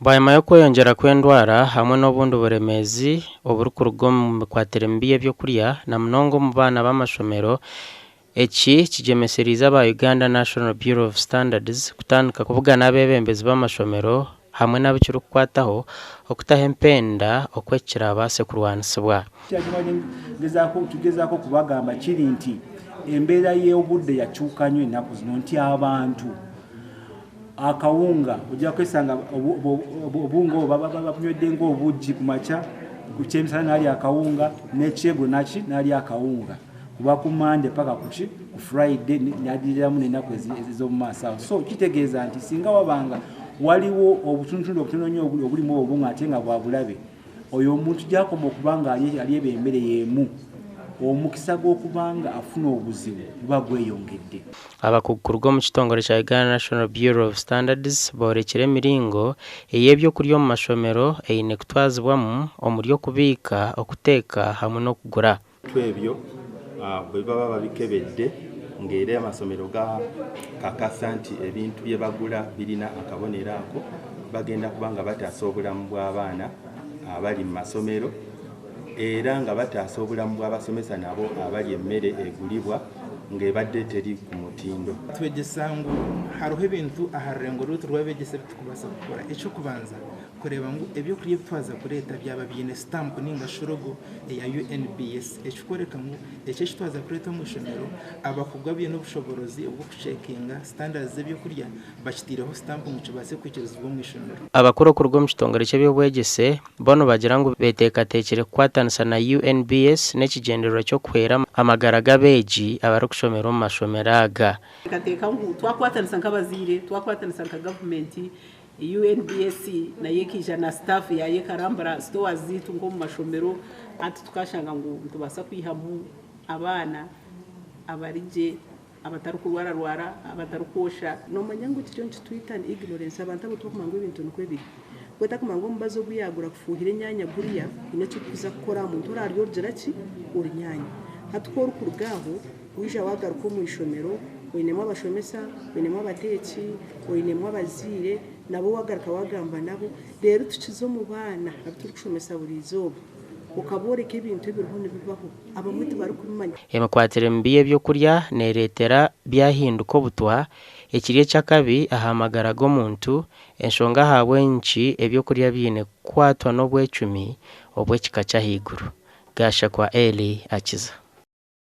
Bwanyima y'okweyongyera kw'endwara hamwe n'obundi buremeezi oburikuruga omu mikwatire mibi y'ebyokurya na munonga omu baana b'amashomero, eki kigyemesereize aba Uganda National Bureau of Standards kutandika kubugana abeebembezi b'amashomero hamwe n'abu kirikukwataho okutaho empenda oku eki kiraabaase kurwanisibwa. Tugezaako kubagamba kiri nti embeera y'obudde yakyuka nnyo ennaku zino nti abantu Akawunga ojja kwesanga obuwunga obwo babunywedde ng'obuggi ku makya, ku kyemisana n'alya akawunga n'ekyegulo naki n'alya akawunga kuva ku Monday paka kuki ku Friday n'addiriramu n'ennaku ez'omu maaso awo. So kitegeeza nti singa waba nga waliwo obutundutundu obutono nnyo obulimu obuwunga ate nga bwa bulabe, Oyo omuntu gyakoma okuba nga alya eba emmere y'emu, omukisa gw'okuba nga afuna obuzibu guba gweyongedde. Abakugu kuruga omu kitongore kya Uganda National Bureau of Standards boorekire emiringo ei ebyokurya omu mashomero eine kutwazibwamu omuri okubiika, okuteeka hamwe n'okugura. Ebintu ebyo bwe baba babikebedde ng'era amasomero gakakasa nti ebintu bye bagula birina akabonero ako, bagenda kuba nga bataasa obulamu bw'abaana abali mu masomero era nga bataasa obulamu bw'abasomesa nabo abalya emmere egulibwa ng'ebadde teri ku mutindo. Twegyesa ngu hariho ebintu aha rurengo rwaitu rw'abeegyesa ebi turikubaasa kukora. Eky'okubanza, kureeba ngu ebyokurya ebi twaza kureeta byaba biine sitampu nainga shi rogo eya UNBS, ekirikworeka ngu eki eki twaza kureeta omu ishomero, abakugu abaine obushoboorozi obw'okucekinga sitandaadi z'ebyokurya bakitaireho sitampu ngu kibaase kwikirizibwa omu ishomero. Abakuru okuruga omu kitongore ky'eby'obwegyese bo nibagira ngu beteekateekire kukwatanisa na UNBS n'ekigyendererwa ky'okuhwera amagara g'abeegi abarikushomera omu mashomero aga. Nteekateeka ngu twakwatanisa nk'abazaire, twakwatanisa nka gavumenti, UNBS nayo ekaija na staff yaayo ekarambura stores zaitu nk'omu mashomero hati tukashanga ngu nitubaasa kwihamu abaana abari gye abatarikurwararwara abatarikwosha. Noomanya ngu ekiriyo nikitwita ni ignorance, abantu abo tibarikumanya ngu ebintu nikwo biri. We tarikumanya ngu omubazi ogu yaagura kufuuhira enyaanya guriya haine eki gurikuza kukora aha muntu oraarya orugira ki? Orunyaanya. Hati ku orikuruga aho waija waagaruka omu ishomero, oinemu abashomesa, oinemu abateeki, oinemu abazaire, nabo waagaruka waagamba nabo, reero tukize omu baana abu turikushomesa buri izooba, okabooreka ebintu ebiriho nibibaho, abamwe tibarikubimanya. Emikwatire mibi y'ebyokurya neereetera byahinduka obutwa, ekiri eky'akabi aha magara g'omuntu, enshonga ahabw'enki ebyokurya biine kukwatwa n'obwecumi obw'ekika ky'ahaiguru. Gashakwa Elly Akiza.